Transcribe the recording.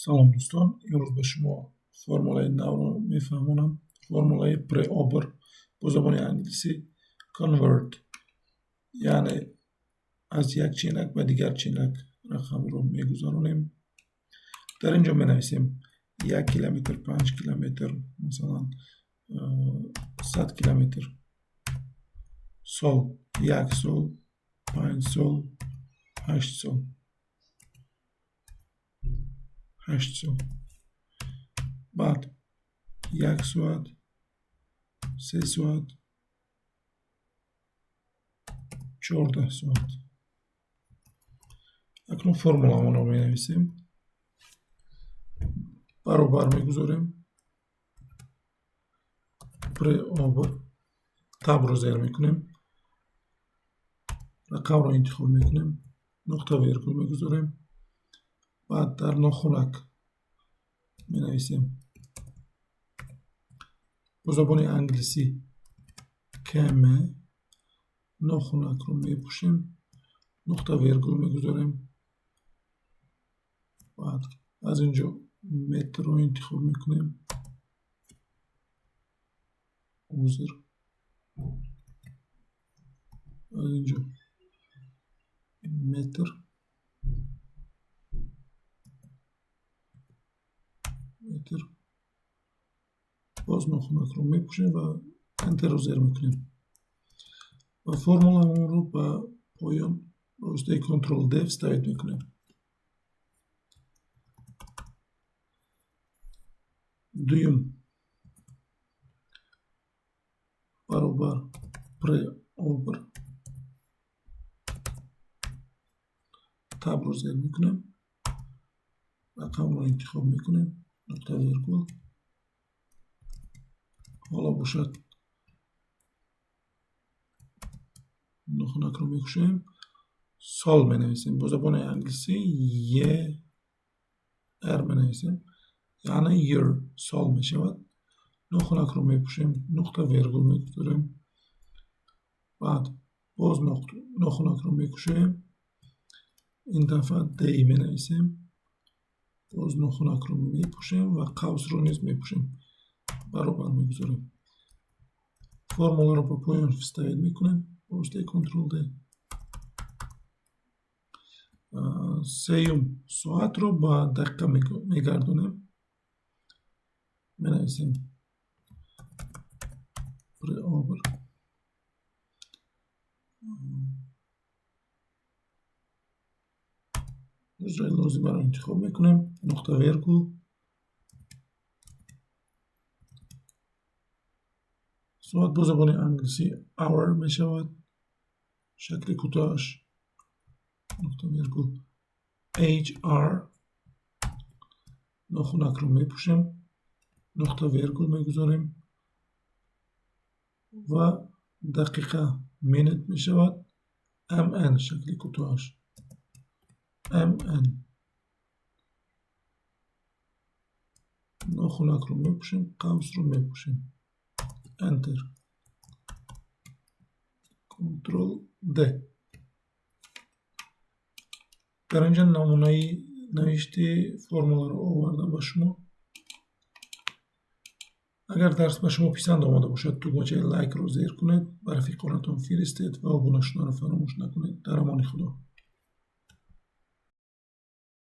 Салом, дӯстон! Имрӯз ба шумо формулаи навро мефаҳмонам. Формулаи преобр, бо забони англисӣ convert, яъне аз як ченак ба дигар ченак рақамро мегузаронем. Дар ин ҷо менависем 1 километр, 5 километр, масалан, 100 километр, сол, 1 сол, 5 сол, 8 сол, 8 сол, баъд 1 соат, 3 соат, 14 соат. Акнун формуламонро менависем. Баробар мегузорем, преобр, табро зер мекунем, рақамро интихоб мекунем, нуқта вергул мегузорем, баъд дар нохунак менависем бо забони англисӣ км, нохунакро мепӯшем, нуқта вергул мегузорем, баъд аз ин ҷо метрро интихоб мекунем, узр, аз ин ҷо метр, метр, боз нохунакро мепӯшем ва энтерро зер мекунем ва формуламонро ба поён ба воситаи Ctrl D вставить мекунем. Дуюм баробар преобр, табро зер мекунем, рақамро интихоб мекунем, нуқта вергул, ҳоло бошад нохунакро мекушоем, сол менависем, бо забони англисӣ year менависем, яъне year, сол мешавад. Нохунакро мепӯшем, нуқта вергул мегузорем, баъд боз нохунакро мекушоем, ин дафъа day менависем, боз нохунакро мепӯшем ва қавсро низ мепӯшем, баробар мегузорем. Формуларо ба поён вставить мекунем ба воситаи Ctrl D. Сеюм, соатро ба дақиқа мегардонем. Менависем преобр, ҳуҷраи лозимаро интихоб мекунем, нуқта вергул, соат бо забони англисӣ hour мешавад, шакли кӯтоҳаш, нуқта вергул hr, нохунакро мепӯшем, нуқта вергул мегузорем ва дақиқа minute мешавад, mn шакли кӯтоҳаш, mn, нохунакро мепӯшем, қавсро мепӯшем, Enter, Ctrl D. Дар ин ҷо намунаи навишти формуларо овардам ба шумо. Агар дарс ба шумо писанд омада бошад, тугмачаи лайкро зер кунед, ба рафиқонатон фиристед ва обуна шуданро фаромӯш накунед. Дар амони Худо.